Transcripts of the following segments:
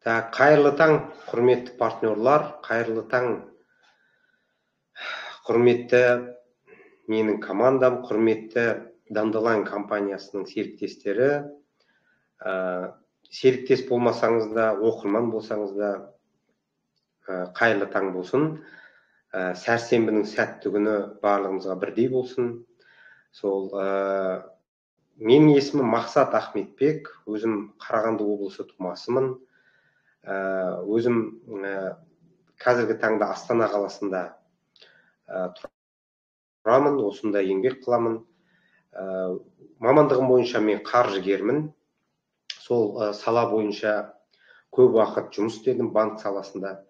Так, қайырлы таң, құрметті партнерлар, қайырлы таң, құрметті менің командам, құрметті Dandelion компаниясының серіктестері. Серіктес болмасаңыз да, оқырман болсаңыз да, қайырлы таң болсын. Сәрсенбінің сәтті күні барлығымызға бірдей болсын. Сол, менің есімім Мақсат Ахметбек, өзім Қарағанды облысы тумасымын. Өзім қазіргі таңда Астана қаласында тұрамын, осында еңбек қыламын. Мамандығым бойынша мен қаржыгермін. Сол сала бойынша көп уақыт жұмыс істедім банк саласында.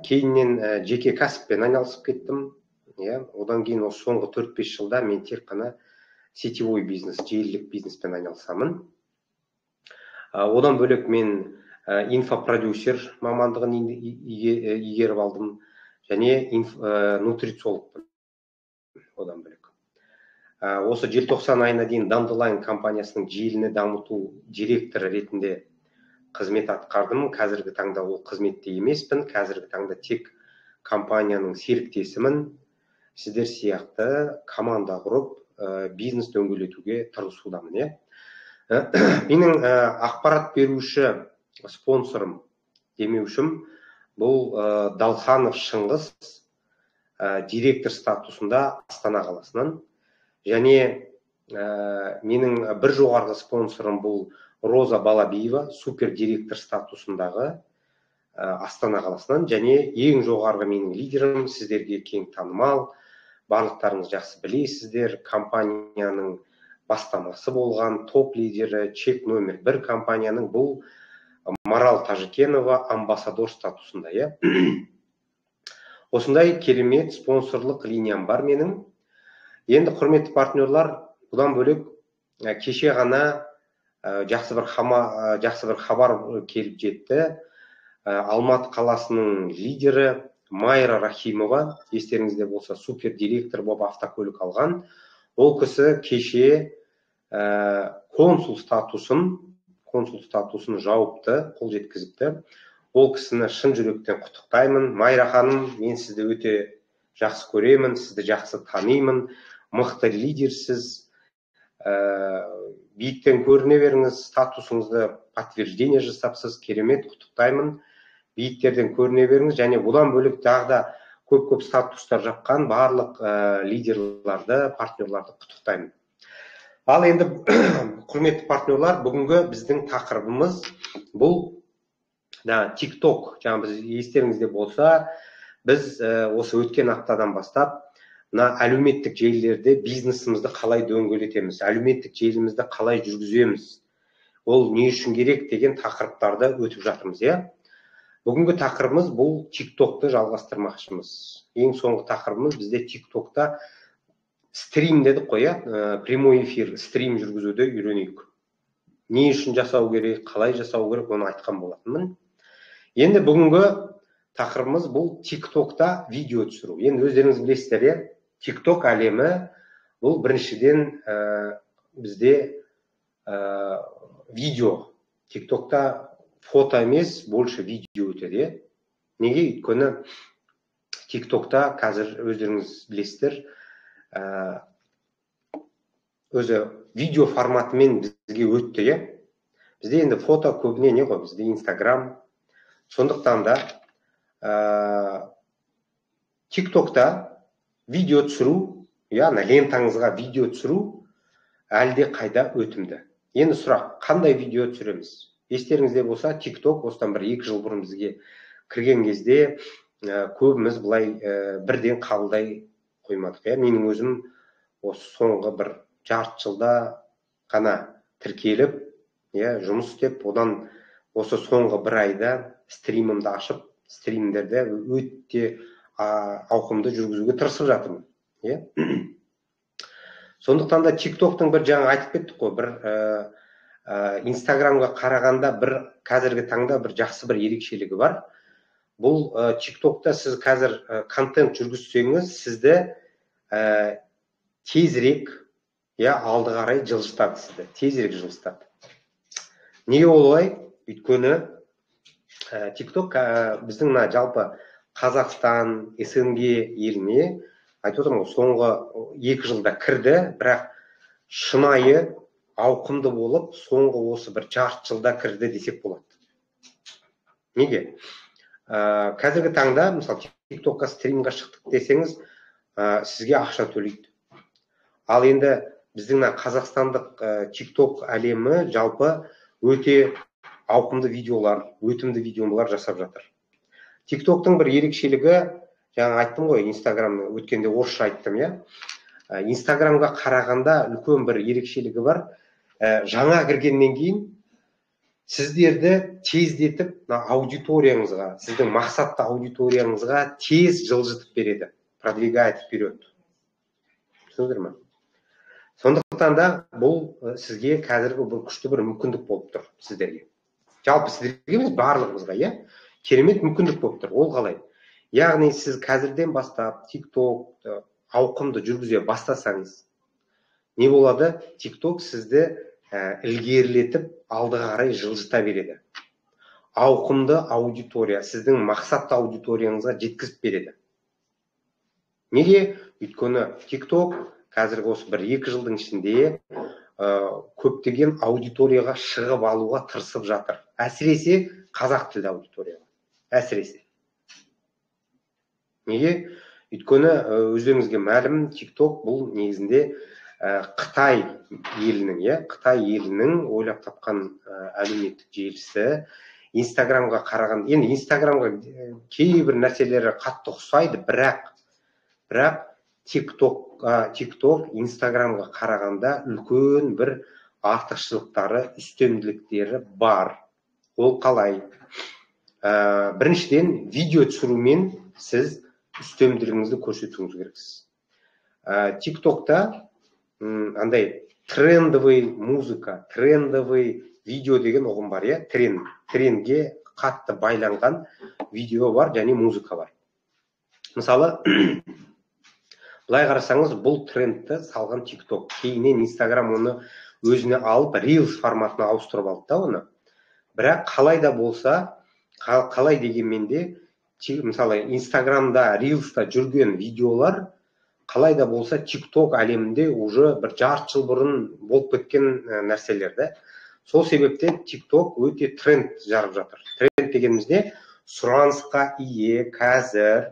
Кейіннен жеке кәсіппен айналысып кеттім. Одан кейін осы соңғы 4-5 жылда мен тек қана сетевой бизнес, желілік бизнеспен айналысамын. Одан бөлек мен инфопродюсер мамандығын игеріп алдым және нутрициологпын. Одан бөлек осы желтоқсан айына дейін Dandelion компаниясының желіні дамыту директоры ретінде қызмет атқардым. Қазіргі таңда ол қызметте емеспін, қазіргі таңда тек компанияның серіктесімін. Сіздер сияқты команда құрып, бизнес дөңгелетуге тырысудамын. Менің ақпарат беруші спонсорым, демеушім бұл Далханов Шыңғыс, директор статусында Астана қаласынан. Және менің бір жоғарғы спонсорым бұл Роза Балабиева, супер директор статусындағы Астана қаласынан. Және ең жоғарғы менің лидерім, сіздерге кең танымал, барлықтарыңыз жақсы білесіздер, компанияның бастамасы болған топ лидері, чек номер 1 компанияның бұл Марал Тажикенова, амбассадор статусында. Осындай керемет спонсорлық линиям бар менің. Енді, құрметті партнерлар, бұдан бөлек кеше ғана жақсы бір хабар келіп жетті. Алматы қаласының лидері Майра Рахимова, естеріңізде болса, супер директор болып автокөлік алған. Ол кісі кеше консул статусын жауыпты, қол жеткізіпті. Ол кісіні шын жүректен құттықтаймын. Майра ханым, мен сізді өте жақсы көремін, сізді жақсы танимын, мықты лидерсіз, биіктен көріне беріңіз, статусыңызды подтверждение жасапсыз, керемет, құттықтаймын. Биіктерден көріне беріңіз. Және бұдан бөлек тағы да көп-көп статустар жапқан барлық лидерларды, партнерларды құттықтаймын. Ал енді, құрметті партнерлар, бүгінгі біздің тақырыбымыз бұл TikTok. Жаңа біз, естеріңізде болса, біз осы өткен аптадан бастап мына әлеуметтік желілерде бизнесімізді қалай дөңгелетеміз, әлеуметтік желімізді қалай жүргіземіз, ол не үшін керек деген тақырыптарды өтіп жатырмыз. Бүгінгі тақырыбымыз бұл TikTokты жалғастырмақшымыз. Ең соңғы тақырыбымыз бізде TikTokта стрим дедік қой, прямой эфир, стрим жүргізуді үйренейік. Не үшін жасау керек, қалай жасау керек, оны айтқан болатынмын. Енді бүгінгі тақырыбымыз бұл TikTokта видео түсіру. Енді өздеріңіз білесіздер, TikTok әлемі бұл біріншіден бізде видео. TikTokта фото емес, больше видео өтеді. Неге? Өйткені TikTokта қазір өздеріңіз білесіздер, өзі видео форматымен бізге өтті. Бізде енді фото көбіне не ғой, бізде Инстаграм. Сондықтан да TikTokта видео түсіру, ана лентаңызға видео түсіру әлде қайда өтімді. Енді сұрақ, қандай видео түсіреміз? Естеріңізде болса, TikTok осыдан 1-2 жыл бұрын бізге кірген кезде көбіміз былай бірден қабылдай қоймадық. Менің өзім осы соңғы бір жарты жылда ғана тіркеліп, жұмыс істеп, одан осы соңғы бір айда стримімді ашып, стримдерді өте ауқымды жүргізуге тырысып жатырмын. Сондықтан да TikToktың бір жаңа айтып кеттік қой, бір Инстаграмға қарағанда бір қазіргі таңда бір жақсы бір ерекшелігі бар. Бұл TikTokта сіз қазір контент жүргізсеңіз, сізді тезірек, алды қарай жылжытады, сізді тезірек жылжытады. Неге олай? Өйткені TikTok біздің мына жалпы Қазақстан, СНГ еліне, айтып отырмын ғой, соңғы 2 жылда кірді, бірақ шынайы ауқымды болып, соңғы осы бір жарты жылда кірді десек болады. Неге? Қазіргі таңда, мысалы, TikTokқа стримға шықтық десеңіз, сізге ақша төлейді. Ал енді біздің мына қазақстандық TikTok әлемі жалпы өте ауқымды видеолар, өтімді видеолар жасап жатыр. TikToktың бір ерекшелігі, жаңа айттым ғой, Инстаграмны өткенде орысша айттым, иә. Инстаграмға қарағанда үлкен бір ерекшелігі бар. Жаңа кіргеннен кейін сіздерді тездетіп мына аудиторияңызға, сіздің мақсатты аудиторияңызға тез жылжытып береді, продвигает вперед. Түсіндіңіздер ме? Сондықтан да бұл сізге қазіргі бір күшті бір мүмкіндік болып тұр сіздерге. Жалпы сіздерге емес, барлығымызға, иә? Керемет мүмкіндік болып тұр. Ол қалай? Яғни сіз қазірден бастап TikTok ауқымды жүргізе бастасаңыз, не болады? TikTok сізді ілгерілетіп алдыға қарай жылжыта береді. Ауқымды аудитория, сіздің мақсатты аудиторияңызға жеткізіп береді. Неге? Өйткені TikTok қазіргі осы 1-2 жылдың ішінде көптеген аудиторияға шығып алуға тырысып жатыр. Әсіресе қазақ тілді аудиторияға. Әсіресе. Неге? Өйткені өздеріңізге мәлім, TikTok бұл негізінде Қытай елінің, иә, Қытай елінің ойлап тапқан әлеуметтік желісі. Инстаграмға қараған, енді Инстаграмға кейбір нәрселері қатты ұқсайды, бірақ TikTok Инстаграмға қарағанда үлкен бір артықшылықтары, үстемділіктері бар. Ол қалай? Біріншіден, видео түсірумен сіз үстемділігіңізді көрсетуіңіз керексіз. TikTokта андай трендовый музыка, трендовый видео деген ұғым бар, иә? Тренд, трендге қатты байланған видео бар және музыка бар. Мысалы, былай қарасаңыз, бұл трендті салған TikTok. Кейіннен Instagram оны өзіне алып, Reels форматына ауыстырып алды да оны. Бірақ қалай да болса, қалай дегенмен де, мысалы, Instagramда, Reels'та жүрген видеолар қалай да болса TikTok әлемінде уже бір жарты жыл бұрын болып кеткен нәрселер да. Сол себептен TikTok өте тренд жарып жатыр. Тренд дегенімізде сұранысқа ие қазір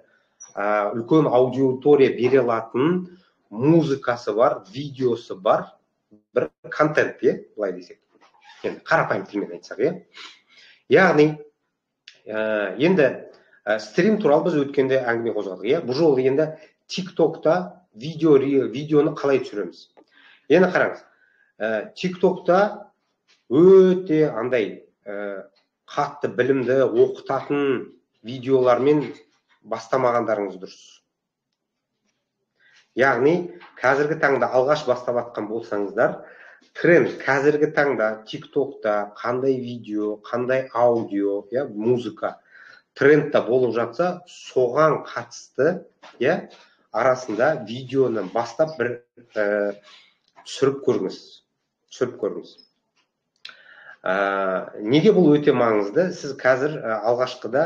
үлкен аудитория бере алатын музыкасы бар, видеосы бар бір контент, иә, былай десек. Енді қарапайым тілмен айтсақ, иә. Яғни, енді стрим туралы біз өткенде әңгіме қозғадық, иә. Бұл жолы енді TikTokта видеоны қалай түсіреміз? Енді қараңыз, TikTokта өте андай қатты білімді оқытатын видеолармен бастамағандарыңыз дұрыс. Яғни, қазіргі таңда алғаш бастап атқан болсаңыздар, тренд қазіргі таңда TikTokта қандай видео, қандай аудио, иә, музыка трендта болып жатса, соған қатысты, иә, арасында видеоны бастап бір түсіріп көріңіз. Түсіріп көріңіз. Неге бұл өте маңызды? Сіз қазір алғашқыда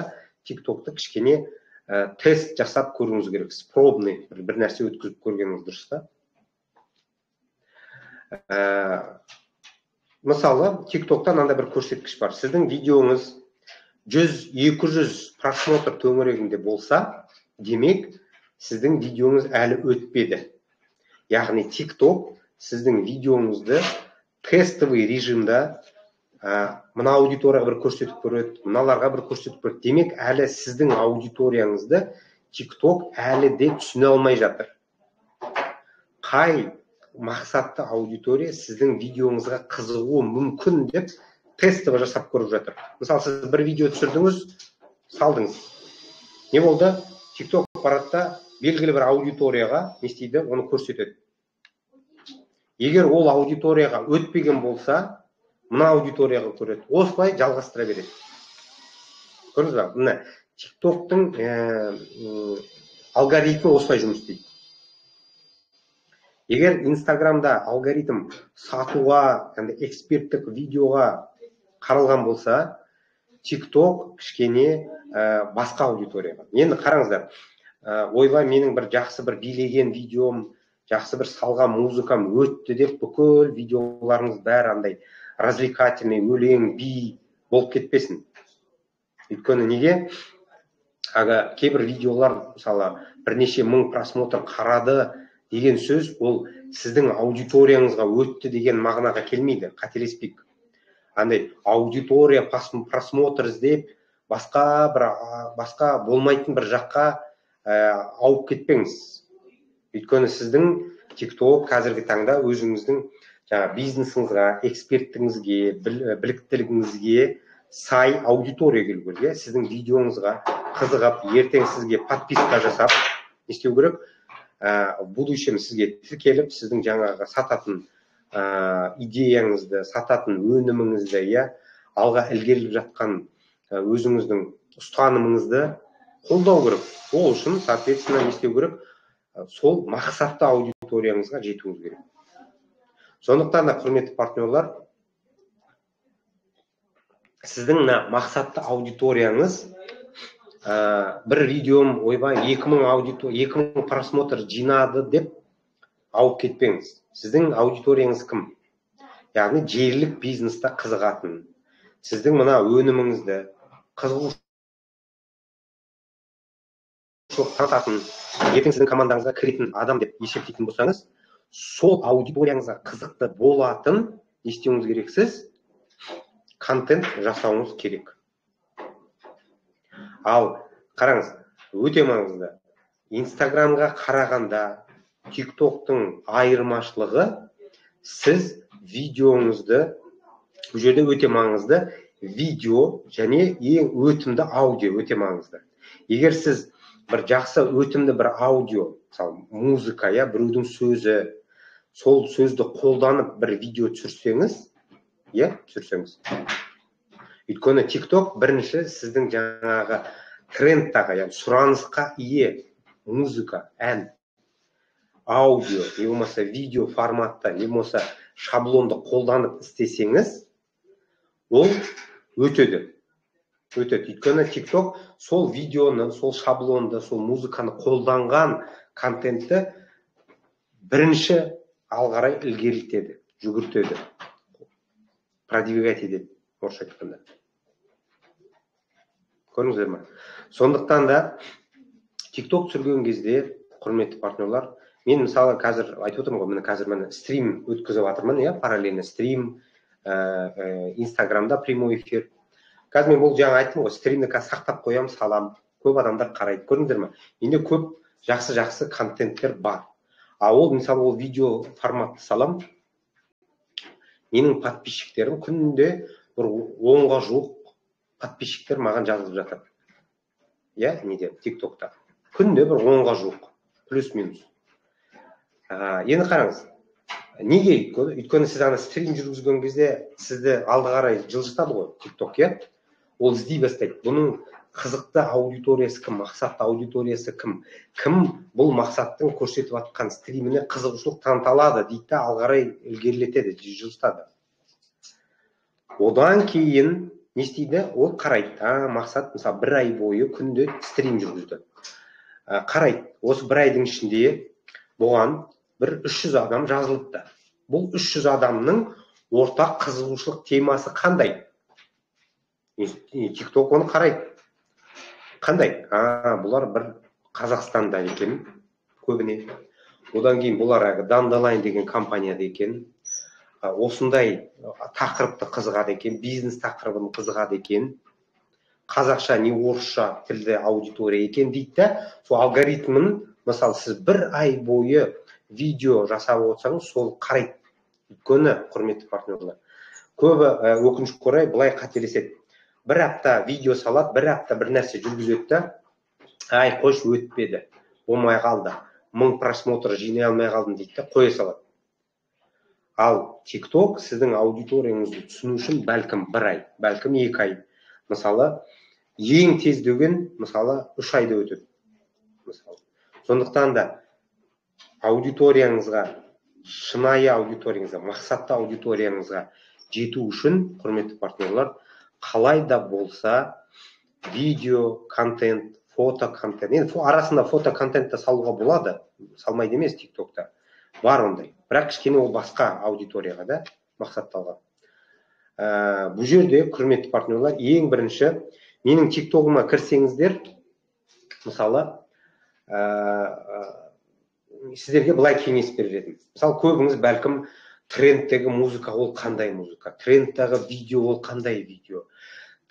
TikTokты кішкене тест жасап көруіңіз керек. Пробный бір нәрсе өткізіп көргеніңіз дұрыс та. Мысалы, TikTokта мынандай бір көрсеткіш бар. Сіздің видеоңыз 100-200 просмотр төңірегінде болса, демек, сіздің видеоңыз әлі өтпеді. Яғни TikTok сіздің видеоңызды тестовый режимда мына аудиторияға бір көрсетіп көреді, мыналарға бір көрсетіп көреді. Демек, әлі сіздің аудиторияңызды TikTok әлі де түсіне алмай жатыр. Қай мақсатты аудитория сіздің видеоңызға қызығуы мүмкін деп тестовый жасап көріп жатыр. Мысалы, сіз бір видео түсірдіңіз, салдыңыз. Не болды? TikTok барады белгілі бір аудиторияға не істейді, оны көрсетеді. Егер ол аудиторияға өтпеген болса, мына аудиторияға көреді. Осылай жалғастыра береді. Көрдіңіз ба? Мына TikToктың алгоритмі осылай жұмыс істейді. Егер Инстаграмда алгоритм сатуға, яғни эксперттік видеоға қаралған болса, TikTok кішкене басқа аудиторияға. Енді қараңыздар, ойбай, менің бір жақсы бір билеген видеом, жақсы бір салған музыкам өтті деп бүкіл видеоларыңыз бәрі андай развлекательный, өлең, би болып кетпесін. Өйткені неге? Ага, кейбір видеолар, мысалы, бірнеше мың просмотр қарады деген сөз, ол сіздің аудиторияңызға өтті деген мағынаға келмейді, қателеспейік. Андай аудитория просмотр іздеп, басқа болмайтын бір жаққа ауып кетпеңіз. Өйткені сіздің TikTok қазіргі таңда өзіңіздің жаңа бизнесіңізға, эксперттігіңізге, біліктілігіңізге сай аудитория келу керек, иә? Сіздің видеоңызға қызығып, ертең сізге подписка жасап, не істеу керек? В будущем сізге тіркеліп, сіздің жаңағы сататын идеяңызды, сататын өніміңізді, иә, алға ілгеріліп жатқан өзіңіздің ұстанымыңызды қолдау керек. Ол үшін, соответственно, не істеу керек? Сол мақсатты аудиторияңызға жетуіңіз керек. Сондықтан да, құрметті партнерлар, сіздің мына мақсатты аудиторияңыз, бір видеом, ойбай, 2000 просмотр жинады деп ауып кетпеңіз. Сіздің аудиторияңыз кім? Яғни желілік бизнесте қызығатын, сіздің мына өніміңізді қызығушылық танытатын, ертең сіздің командаңызға кіретін адам деп есептейтін болсаңыз, сол аудиторияңызға қызықты болатын не істеуіңіз керек? Сіз контент жасауыңыз керек. Ал қараңыз, өте маңызды. Инстаграмға қарағанда TikTok'тың айырмашылығы, сіз видеоңызды, бұл жерде өте маңызды видео және ең өтімді аудио өте маңызды. Егер сіз бір жақсы өтімді бір аудио, мысалы музыка, я біреудің сөзі, сол сөзді қолданып бір видео түсірсеңіз, иә, түсірсеңіз. Өйткені TikTok бірінші сіздің жаңағы трендтағы, яғни сұранысқа ие музыка, ән, аудио, не болмаса видео форматта, не болмаса шаблонды қолданып істесеңіз, ол өтеді. Өтеді. Өйткені TikTok сол видеоны, сол шаблонды, сол музыканы қолданған контентті бірінші алға қарай ілгерілтеді, жүгіртеді, продвигать етеді, орысша айтқанда. Көрдіңіздер ме? Сондықтан да TikTok түсірген кезде, құрметті партнерлар, мен мысалы қазір айтып отырмын ғой, міне қазір міне стрим өткізіп жатырмын, иә, параллельно стрим, Инстаграмда прямой эфир. Қазір мен бұл жаңа айттым ғой, стримді қазір сақтап қоямын, салам, көп адамдар қарайды. Көрдіңдер ме? Менде көп жақсы-жақсы контенттер бар. А ол мысалы ол видео форматты салам, менің подписчиктерім күнде бір 10-ға жуық подписчиктер маған жазылып жатады. Иә, неде, TikTokта. Күнде бір 10-ға жуық, плюс-минус. Енді қараңыз, неге? Өйткені сіз ана стрим жүргізген кезде сізді алды қарай жылжытады ғой TikTok, иә? Ол іздей бастайды. Бұның қызықты аудиториясы кім, мақсатты аудиториясы кім? Кім бұл мақсаттың көрсетіп жатқан стриміне қызығушылық таныта алады дейді де, алға қарай ілгерілетеді, жылжытады. Одан кейін не істейді? Ол қарайды. Мақсат мысалы бір ай бойы күнде стрим жүргізді. Қарайды. Осы бір айдың ішінде бұған бір 300 адам жазылыпты. Бұл 300 адамның ортақ қызығушылық темасы қандай? TikTok оны қарайды. Қандай? Бұлар бір Қазақстанда екен көбіне. Одан кейін бұлар әлгі Dandelion деген компанияда екен. Осындай тақырыпты қызығады екен, бизнес тақырыбын қызығады екен. Қазақша не орысша тілді аудитория екен дейді де, сол алгоритмін, мысалы, сіз бір ай бойы видео жасап отырсаңыз, сол қарайды. Өйткені, құрметті партнерлар, көбі өкінішке орай былай қателеседі. Бір апта видео салады, бір апта бір нәрсе жүргізеді де, ай, қойшы, өтпеді, болмай қалды, 1000 просмотр жинай алмай қалдым дейді де, қоя салады. Ал TikTok сіздің аудиторияңызды түсіну үшін бәлкім бір ай, бәлкім 2 ай. Мысалы, ең тез деген, мысалы, 3 айда өтеді. Мысалы. Сондықтан да аудиторияңызға, шынайы аудиторияңызға, мақсатты аудиторияңызға жету үшін, құрметті партнерлар, Қалай да болса видео контент, фото контент. Енді арасында фото контентті салуға болады, салмайды емес TikTokта. Бар ондай. Бірақ кішкене ол басқа аудиторияға да мақсатталған. Бұл жерде, құрметті партнерлар, ең бірінші менің TikTok'ыма кірсеңіздер, мысалы, сіздерге былай кеңес берер едім. Мысалы, көбіңіз бәлкім трендтегі музыка ол қандай музыка, трендтегі видео ол қандай видео,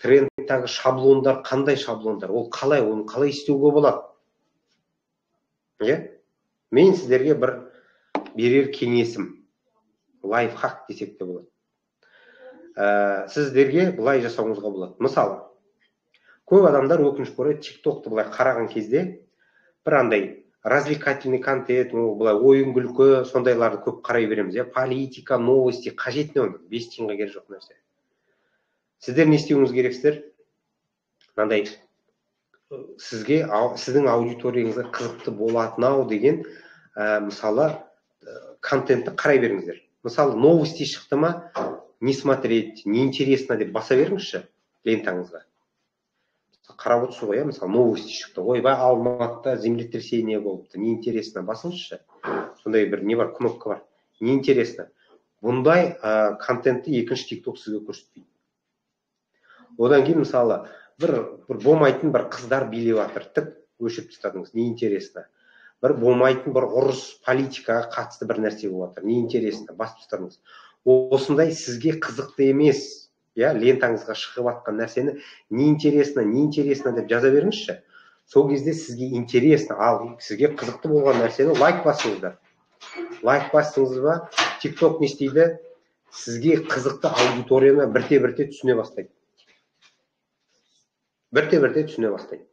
трендтегі шаблондар қандай шаблондар, ол қалай, оны қалай істеуге болады? Иә? Мен сіздерге бір берер кеңесім, лайфхак десек те болады. Сіздерге былай жасауыңызға болады. Мысалы, көп адамдар өкінішке орай TikTok'ты былай қараған кезде бір андай развлекательный контент, былай ойын күлкі, сондайларды көп қарай береміз, иә, политика, новости, қажет не оның, 5 тиынға керек жоқ нәрсе. Сіздер не істеуіңіз керексіздер? Мынандай сізге, сіздің аудиторияңызға қызықты болатын ау деген, мысалы, контентті қарай беріңіздер. Мысалы, новости шықты ма, не смотреть, не интересно деп баса беріңізші лентаңызға. Қарап отырсыз ғой, иә, мысалы, новости шықты, ойбай, Алматыда землетрясение болыпты, не интересно, басыңызшы. Сондай бір не бар, кнопка бар, не интересно. Бұндай контентті екінші TikTok сізге көрсетпейді. Одан кейін, мысалы, бір болмайтын бір қыздар билеп жатыр, тік өшіріп тастадыңыз, не интересно. Бір болмайтын бір ұрыс, политикаға қатысты бір нәрсе болып жатыр, не интересно, басып тастадыңыз. Осындай сізге қызықты емес, иә, лентаңызға шығып жатқан нәрсені не интересно, не интересно деп жаза беріңізші. Сол кезде сізге интересно, ал сізге қызықты болған нәрсені лайк басыңыздар. Лайк бастыңыз ба, TikTok не істейді? Сізге қызықты аудиторияны бірте-бірте түсіне бастайды. Бірте-бірте түсіне бастайды.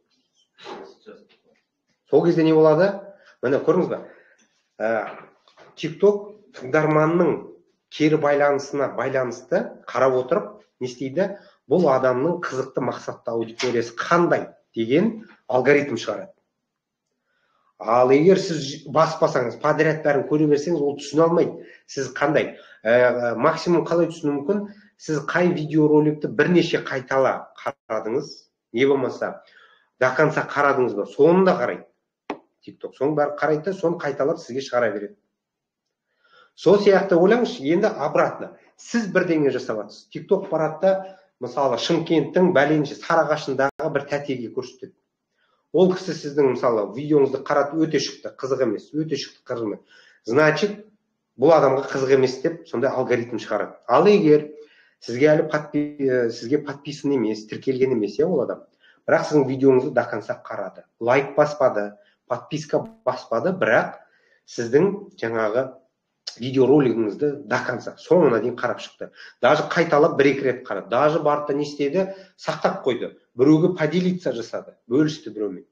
Сол кезде не болады? Міне көрдіңіз ба? TikTok тыңдарманның кері байланысына байланысты қарап отырып не істейді? Бұл адамның қызықты мақсатты аудиториясы қандай деген алгоритм шығарады. Ал егер сіз баспасаңыз, подряд бәрін көре берсеңіз, ол түсіне алмайды. Сіз қандай? Максимум қалай түсіну мүмкін? Сіз қай видеороликті бірнеше қайтала қарадыңыз, не болмаса до конца қарадыңыз ба, соны да қарайды. TikTok соның бәрін қарайды да, соны қайталап сізге шығара береді. Сол сияқты ойлаңызшы, енді обратно. Сіз бірдеңе жасап жатырсыз. TikTok барады да, мысалы, Шымкенттің бәленше Сарыағашындағы бір тәтеге көрсетеді. Ол кісі сіздің, мысалы, видеоңызды қарады, өте шықты, қызық емес, өте шықты, қызық емес. Значит, бұл адамға қызық емес деп сондай алгоритм шығарады. Ал егер сізге әлі сізге подписан емес, тіркелген емес, иә, ол адам. Бірақ сіздің видеоңызды до конца қарады, лайк баспады, подписка баспады, бірақ сіздің жаңағы видеоролигіңізді до конца, соңына дейін қарап шықты. Даже қайталап бір-екі рет қарады. Даже барды не істеді, сақтап қойды. Біреуге поделиться жасады, бөлісті біреумен.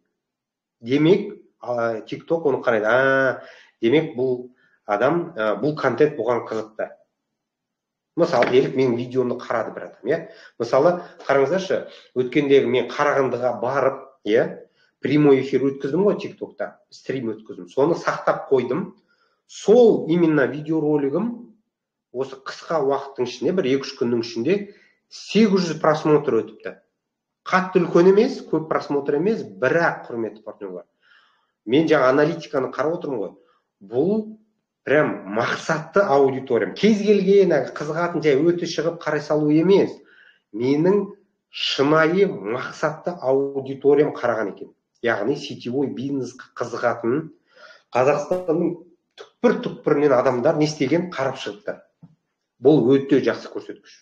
Демек, TikTok оны қарайды. Демек, бұл адам, бұл контент бұған қызықты. Мысалы, делік менің видеомды қарады бір адам, иә. Мысалы, қараңыздаршы, өткендегі мен Қарағандыға барып, иә, прямой эфир өткіздім ғой TikTokта, стрим өткіздім. Соны сақтап қойдым. Сол именно видеоролигім осы қысқа уақыттың ішінде, бір 2-3 күннің ішінде 800 просмотр өтіпті. Қатты үлкен емес, көп просмотр емес, бірақ, құрметті партнерлар, мен жаңа аналитиканы қарап отырмын ғой. Бұл прям мақсатты аудиториям. Кез келген қызығатын жай өте шығып қарай салу емес. Менің шынайы мақсатты аудиториям қараған екен. Яғни сетевой бизнеске қызығатын Қазақстанның түкпір-түкпірінен адамдар не істеген, қарап шығыпты. Бұл өте жақсы көрсеткіш.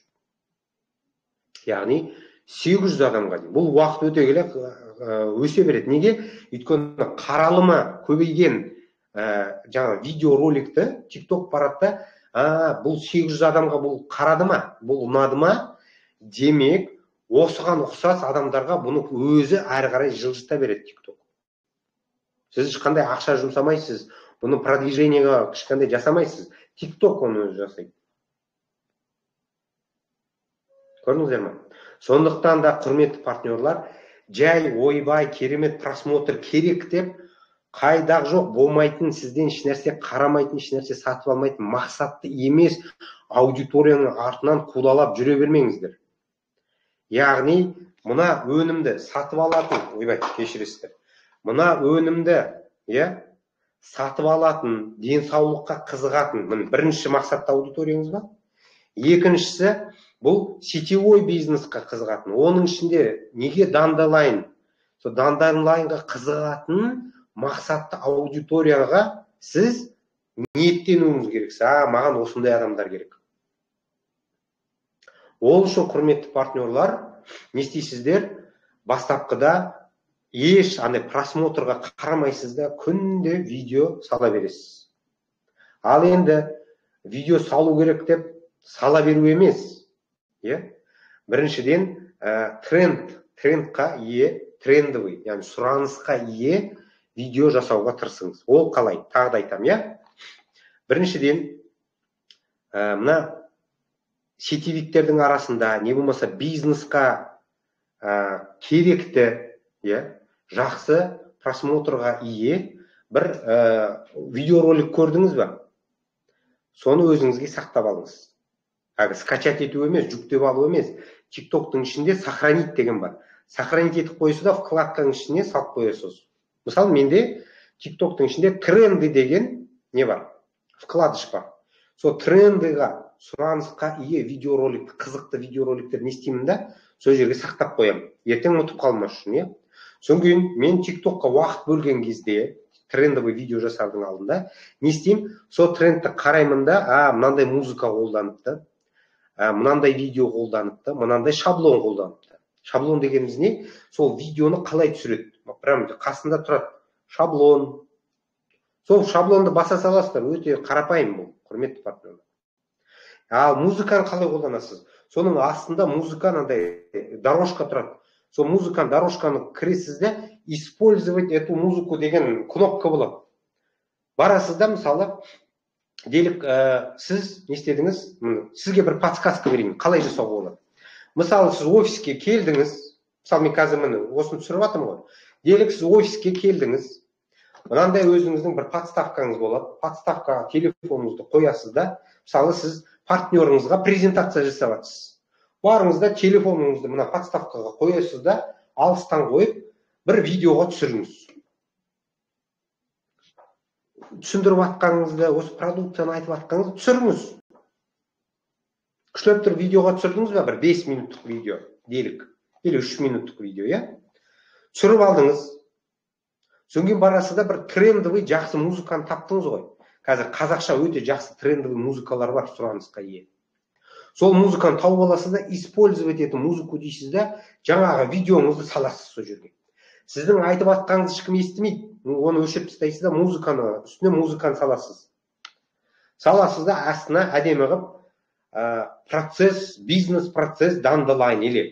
Яғни 800 адамға дейін. Бұл уақыт өте келе өсе береді. Неге? Өйткені қаралымы көбейген жаңа видеороликті TikTok барады да, бұл 800 адамға бұл қарады ма, бұл ұнады ма? Демек, осыған ұқсас адамдарға бұны өзі әрі қарай жылжыта береді TikTok. Сіз ешқандай ақша жұмсамайсыз, бұны продвижениеға ешқандай жасамайсыз. TikTok оны өзі жасайды. Көрдіңіздер ме? Сондықтан да, құрметті партнерлар, жай ойбай керемет просмотр керек деп қайдағы жоқ болмайтын, сізден ешнәрсе қарамайтын, ешнәрсе сатып алмайтын мақсатты емес аудиторияның артынан қудалап жүре бермеңіздер. Яғни мына өнімді сатып алатын, ойбай, кешіресіздер, мына өнімді, иә, сатып алатын, денсаулыққа қызығатын, міне бірінші мақсатты аудиторияңыз ба? Екіншісі, бұл сетевой бизнесқа қызығатын. Оның ішінде неге Dandelion? Сол Dandelionға қызығатын мақсатты аудиторияға сіз ниеттенуіңіз керек. А, маған осындай адамдар керек. Ол үшін, құрметті партнерлар, не істейсіздер? Бастапқыда еш андай просмотрға қарамайсыз да, күнде видео сала бересіз. Ал енді видео салу керек деп сала беру емес. Иә? Біріншіден, трендқа ие, трендовый, яғни сұранысқа ие видео жасауға тырысыңыз. Ол қалай? Тағы да айтамын, иә? Біріншіден, мына сетевиктердің арасында, не болмаса бизнесқа керекті, иә, жақсы просмотрға ие бір видеоролик көрдіңіз ба? Соны өзіңізге сақтап алыңыз. Әлгі скачать ету емес, жүктеп алу емес. TikTok'тың ішінде сохранить деген бар. Сохранить етіп қойсыз да, вкладканың ішіне салып қоясыз. Мысалы, менде TikTok'тың ішінде тренды деген не бар? Вкладыш бар. Сол трендыға, сұранысқа ие видеоролик, қызықты видеороликтер не істеймін да, сол жерге сақтап қоямын. Ертең ұмытып қалмас үшін, иә. Содан кейін мен TikTokқа уақыт бөлген кезде, трендовый видео жасардың алдында, не істеймін? Сол трендті қараймын да, а, мынандай музыка қолданыпты, мынандай видео қолданыпты, мынандай шаблон қолданыпты. Шаблон дегеніміз не? Сол видеоны қалай түсіреді? Прям қасында тұрады шаблон. Сол шаблонды баса саласыздар, өте қарапайым бұл, құрметті партнерлар. Ал музыканы қалай қолданасыз? Соның астында музыка мынандай дорожка тұрады. Сол музыканы, дорожканы кіресіз де, использовать эту музыку деген кнопка болады. Барасыз да, мысалы, делік, сіз не істедіңіз? Сізге бір подсказка берейін, қалай жасауға болады. Мысалы, сіз офиске келдіңіз, мысалы, мен қазір міне осыны түсіріп жатырмын ғой. Делік, сіз офиске келдіңіз, мынандай өзіңіздің бір подставкаңыз болады. Подставкаға телефоныңызды қоясыз да, мысалы, сіз партнеріңізға презентация жасап жатсыз. Барыңыз да телефоныңызды мына подставкаға қоясыз да, алыстан қойып, бір видеоға түсіріңіз. Түсіндіріп жатқаныңызды, осы продукцияны айтып жатқаныңызды түсіріңіз. Күштеп тұрып видеоға түсірдіңіз ба? Бір 5 минуттық видео, делік, или 3 минуттық видео, иә? Түсіріп алдыңыз. Содан кейін барасыз да бір трендовый жақсы музыканы таптыңыз ғой. Қазір қазақша өте жақсы трендовый музыкалар бар, сұранысқа ие. Сол музыканы тауып аласыз да, использовать эту музыку дейсіз да, жаңағы видеоңызды саласыз сол жерге. Сіздің айтып жатқаныңызды ешкім естімейді. Оны өшіріп тастайсыз да, музыканы, үстіне музыканы саласыз. Саласыз да, астына әдемі қылып, процесс, бизнес процесс Dandelion или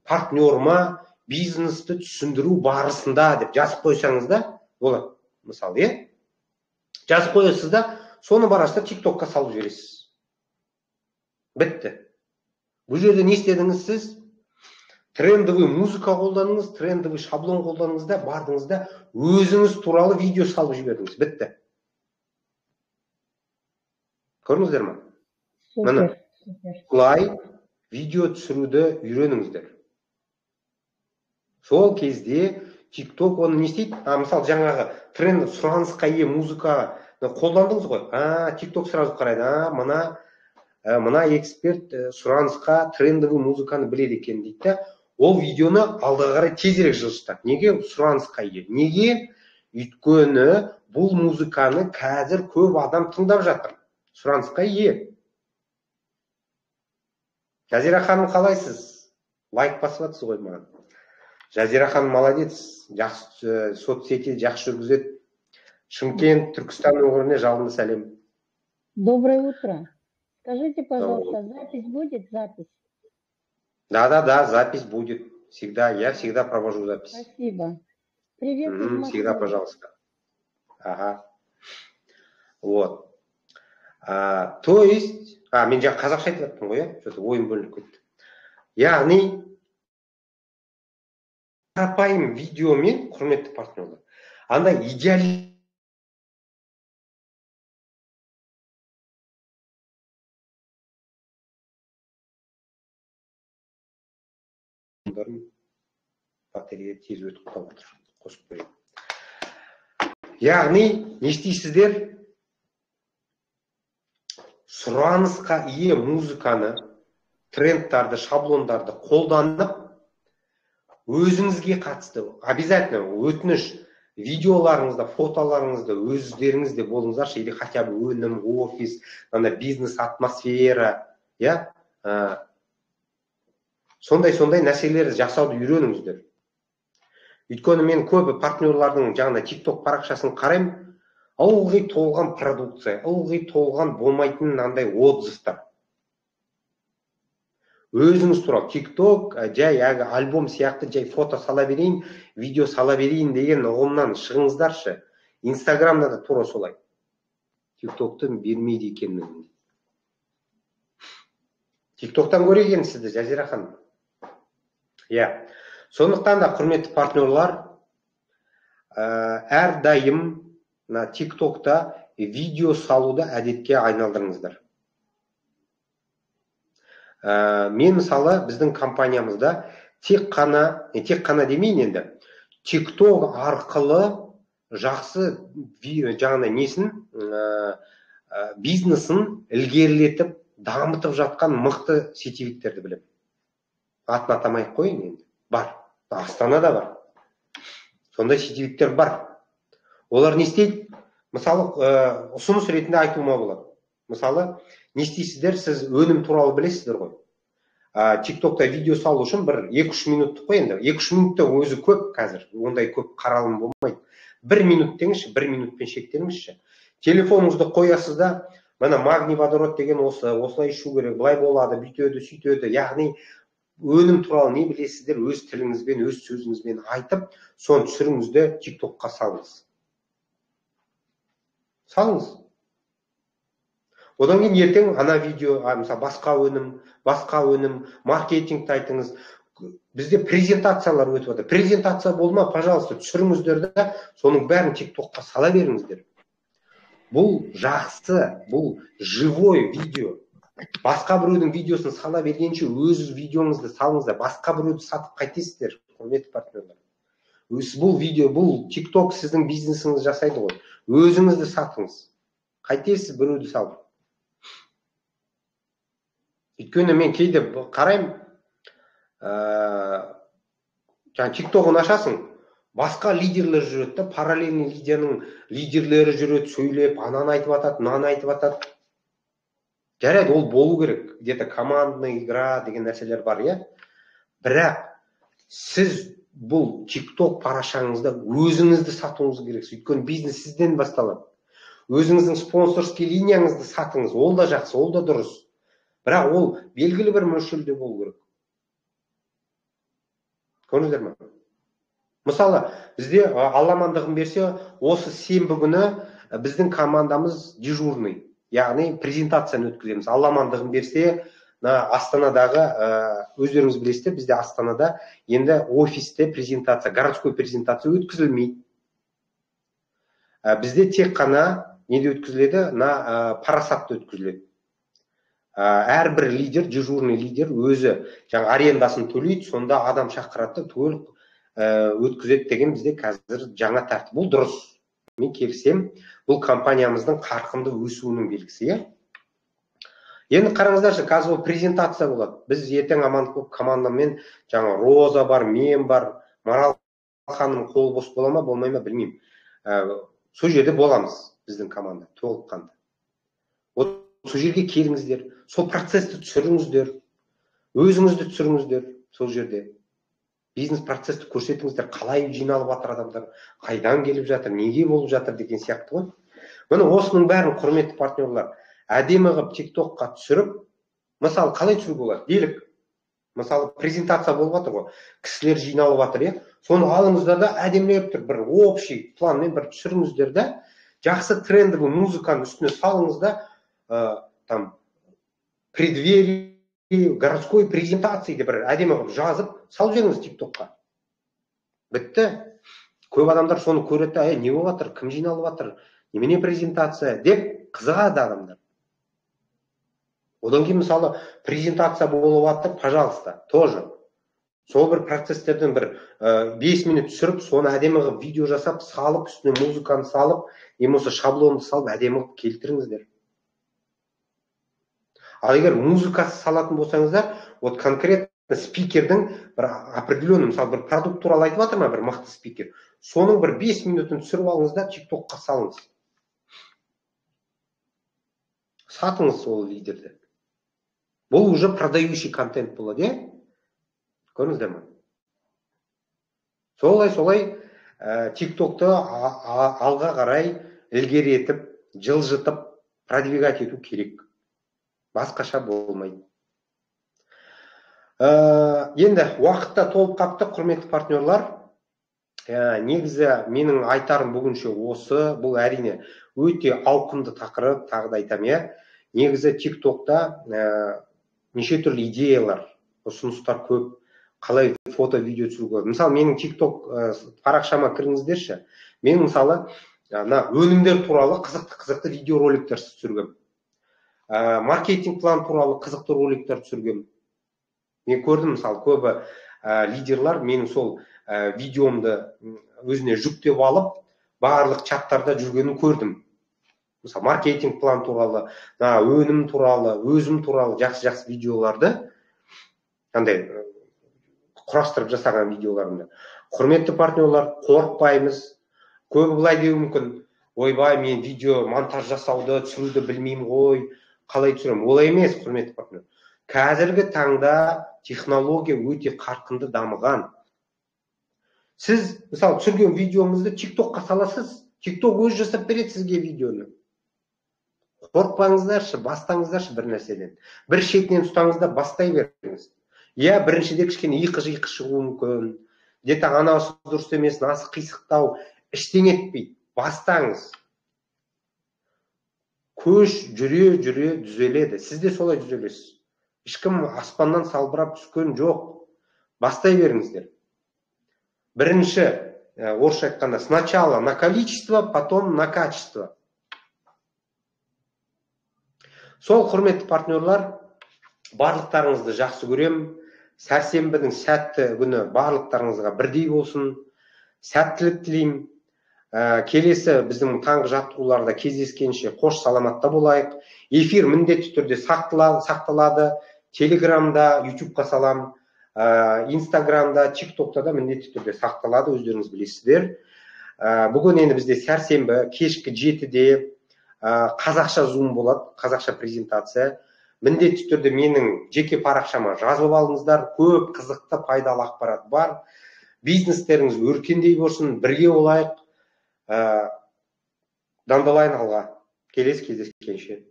партнерыма бизнесті түсіндіру барысында деп жазып қойсаңыз да болады, мысалы, иә? Жазып қоясыз да, соны барасыз да TikTokқа салып жібересіз. Бітті. Бұл жерде не істедіңіз сіз? Трендовый музыка қолдандыңыз, трендовый шаблон қолдандыңыз да, бардыңыз да, өзіңіз туралы видео салып жібердіңіз. Бітті. Көрдіңіздер ме? Міне, былай видео түсіруді үйреніңіздер. Сол кезде TikTok оны не істейді? А, мысалы, жаңағы тренд, сұранысқа ие музыка қолдандыңыз ғой. А, TikTok сразу қарайды. А, мына эксперт сұранысқа трендовый музыканы біледі екен дейді да, ол видеоны алдыға қарай тезірек жылжытады. Неге сұранысқа ие? Неге? Өйткені бұл музыканы қазір көп адам тыңдап жатыр. Сұранысқа ие. Жазира ханым, қалайсыз? Лайк басып жатсыз ғой маған. Жазира ханым молодец, жақсы соцсети жақсы жүргізеді. Шымкент, Түркістан өңіріне жалынды сәлем. Доброе утро. Скажите, пожалуйста, запись будет? Запись? Да, запись будет. Всегда, я всегда провожу запись. Спасибо. Привет из Москвы. Всегда, пожалуйста. Ага. Вот. То есть, мен жаңа қазақша айтып жаттым ғой, иә? Что-то ойым бөлініп кетті. Яғни, қарапайым видеомен, құрметті партнерлар, андай идеал Телефондарым батарея тез өтіп қалып жатыр, қосып қояйын. Яғни не істейсіздер? Сұранысқа ие музыканы, трендтарды, шаблондарды қолданып, өзіңізге қатысты обязательно, өтініш, видеоларыңызда, фотоларыңызда өздеріңіз де болыңыздаршы, или хотя бы өнім, офис, ана бизнес атмосфера, иә, сондай нәрселерді жасауды үйреніңіздер. Өйткені мен көбі партнерлардың жаңағыдай TikTok парақшасын қараймын, ылғи толған продукция, ылғи толған болмайтын мынандай отзывтар. Өзіңіз туралы TikTok жай әлгі альбом сияқты жай фото сала берейін, видео сала берейін деген ұғымнан шығыңыздаршы. Инстаграмда да тура солай. TikTokты бермейді екенмін. TikToктан көреген сізді, Жазира ханым. Иә. Сондықтан да, құрметті партнерлар, әрдайым мына TikTokта видео салуды әдетке айналдырыңыздар. Мен мысалы біздің компаниямызда тек қана, тек қана демейін енді, TikTok арқылы жақсы жаңағыдай несін, бизнесін ілгерілетіп, дамытып жатқан мықты сетевиктерді білемін. Атын атамай ақ қояйын енді. Бар. Астанада бар. Сондай сетевиктер бар. Олар не істейді? Мысалы, ұсыныс ретінде айтуыма болады. Мысалы, не істейсіздер? Сіз өнім туралы білесіздер ғой. TikTokта видео салу үшін бір 2-3 минуттық қой енді. 2-3 минутта өзі көп қазір. Ондай көп қаралым болмайды. 1 минут деңізші, 1 минутпен шектеліңізші. Телефоныңызды қоясыз да, мына магний водород деген осы, осылай ішу керек, былай болады, бүйтеді, сөйтеді. Яғни өнім туралы не білесіздер, өз тіліңізбен, өз сөзіңізбен айтып, соны түсіріңіз де TikTokқа салыңыз. Салыңыз. Одан кейін ертең ана видео, мысалы, басқа өнім, маркетингті айтыңыз. Бізде презентациялар өтіп жатыр. Презентация болма, пожалуйста, түсіріңіздер де, соның бәрін TikTokқа сала беріңіздер. Бұл жақсы, бұл живой видео. Басқа біреудің видеосын сала бергенше өз видеоңызды салыңыздар. Басқа біреуді сатып қайтесіздер, құрметті партнерлар. Бұл видео, бұл TikTok сіздің бизнесіңізді жасайды ғой. Өзіңізді сатыңыз. Қайтесіз біреуді салып. Өйткені мен кейде қараймын, жаңа TikTok-ын ашасың, басқа лидерлер жүреді да, параллельный лидердің лидерлері жүреді, сөйлеп, ананы айтып атады, мынаны айтып атады. Жарайды, ол болу керек, где-то командная игра деген нәрселер бар, иә. Бірақ сіз бұл TikTok парақшаңызда өзіңізді сатуыңыз керек. Өйткені бизнес сізден басталады. Өзіңіздің спонсорский линияңызды сатыңыз, ол да жақсы, ол да дұрыс. Бірақ ол белгілі бір мөлшерде болу керек. Көрдіңіздер ме? Мысалы, бізде Алла амандығын берсе, осы сенбі күні біздің командамыз дежурный, яғни презентацияны өткіземіз. Алла амандығын берсе, Астанадағы, өздеріңіз білесіздер, бізде Астанада енді офисте презентация, городской презентация өткізілмейді. Бізде тек қана неде өткізіледі? На Парасатта өткізіледі. Әрбір лидер, дежурный лидер өзі жаңа арендасын төлейді, сонда адам шақырады, түгел өткізеді деген бізде қазір жаңа тәртіп. Бұл дұрыс. Мен келісемін. Бұл компаниямыздың қарқынды өсуінің белгісі, иә. Енді қараңыздаршы, қазір ол презентация болады. Біз ертең амандық болып командамен, жаңа Роза бар, мен бар, Марал ханым қолы бос бола ма, болмай ма білмеймін. Сол жерде боламыз, біздің команда толыққанды. Вот сол жерге келіңіздер, сол процесті түсіріңіздер, өзіңізді түсіріңіздер сол жерде. Бизнес процесті көрсетіңіздер, қалай жиналып жатыр адамдар, қайдан келіп жатыр, неге болып жатыр деген сияқты ғой. Міне осының бәрін, құрметті партнерлар, әдемі қылып TikTokқа түсіріп, мысалы, қалай түсіруге болады? Делік. Мысалы, презентация болып жатыр ғой, кісілер жиналып жатыр, иә. Соны алыңыздар да әдемілеп тұр, бір общий планмен бір түсіріңіздер да, жақсы трендовый музыканы үстіне салыңыз да, там преддверие городской презентации деп бір әдемі қылып жазып салып жіберіңіз TikTokқа. Бітті. Көп адамдар соны көреді да, не болып жатыр, кім жиналып жатыр, немене презентация деп қызығады адамдар. Одан кейін мысалы презентация болып жатыр, пожалуйста, тоже. Сол бір процесстерден бір 5 минут түсіріп, соны әдемі қылып видео жасап, салып, үстіне музыканы салып, не болмаса шаблонды салып, әдемі қылып келтіріңіздер. Ал егер музыкасы салатын болсаңыздар, вот конкретно спикердің бір определенный, мысалы бір продукт туралы айтып жатыр ма бір мықты спикер, соның бір 5 минутын түсіріп алыңыз да TikTok-қа салыңыз. Сатыңыз сол лидерді. Бұл уже продающий контент болады, иә? Көрдіңіздер ме? Солай TikTok-ты алға қарай ілгерітіп, жылжытып, продвигать ету керек. Басқаша болмайды. Енді уақытта толып қапты, құрметті партнерлар. Негізі менің айтарым бүгінше осы. Бұл әрине өте ауқымды тақырып, тағы да айтамын, иә. Негізі TikTok-та неше түрлі идеялар, ұсыныстар көп. Қалай фото, видео түсіруге болады. Мысалы, менің TikTok парақшама кіріңіздерші. Мен мысалы, мына өнімдер туралы қызықты видеороликтер түсіргем. Маркетинг план туралы қызықты роликтер түсіргем. Мен көрдім, мысалы, көбі лидерлар менің сол видеомды өзіне жүктеп алып, барлық чаттарда жүргенін көрдім. Мысалы, маркетинг план туралы, өнім туралы, өзім туралы жақсы-жақсы видеоларды қандай құрастырып жасаған видеоларымды. Құрметті партнерлар, қорықпаймыз. Көбі былай деуі мүмкін: ойбай, мен видео монтаж жасауды, түсіруді білмеймін ғой, қалай түсіремін? Олай емес, құрметті партнер. Қазіргі таңда технология өте қарқынды дамыған. Сіз, мысалы, түсірген видеоңызды TikTok-қа саласыз, TikTok өзі жасап береді сізге видеоны. Қорықпаңыздаршы, бастаңыздаршы бір нәрседен. Бір шетінен ұстаңыз да бастай беріңіз. Иә, біріншіде кішкене иқы-жиқы шығуы мүмкін. Где-то анаусы дұрыс емес, мынасы қисықтау, ештеңе етпейді. Бастаңыз. Көш жүре-жүре түзеледі. Сіз де солай түзелесіз. Ешкім аспаннан салбырап түскен жоқ. Бастай беріңіздер. Бірінші, орысша айтқанда, сначала на количество, потом на качество. Сол, құрметті партнерлар, барлықтарыңызды жақсы көремін. Сәрсенбінің сәтті күні барлықтарыңызға бірдей болсын. Сәттілік тілеймін. Келесі біздің таңғы жаттығуларда кездескенше қош саламатта болайық. Эфир міндетті түрде сақталады. Телеграмда, Ютубқа салам, Инстаграмда, TikTokта да міндетті түрде сақталады, өздеріңіз білесіздер. Бүгін енді бізде сәрсенбі кешкі 7-де қазақша зум болады, қазақша презентация. Міндетті түрде менің жеке парақшама жазылып алыңыздар. Көп қызықты, пайдалы ақпарат бар. Бизнестеріңіз өркендей болсын, бірге болайық. Дандалайын алға. Келесі кездескенше.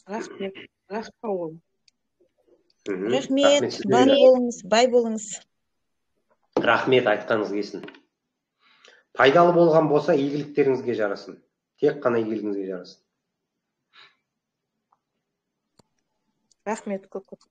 Рахмет, рахмет. Рахмет, бар болыңыз, бай болыңыз. Рахмет, айтқаныңыз келсін. Пайдалы болған болса, игіліктеріңізге жарасын. Тек қана игілігіңізге жарасын. Рахмет, көп көп.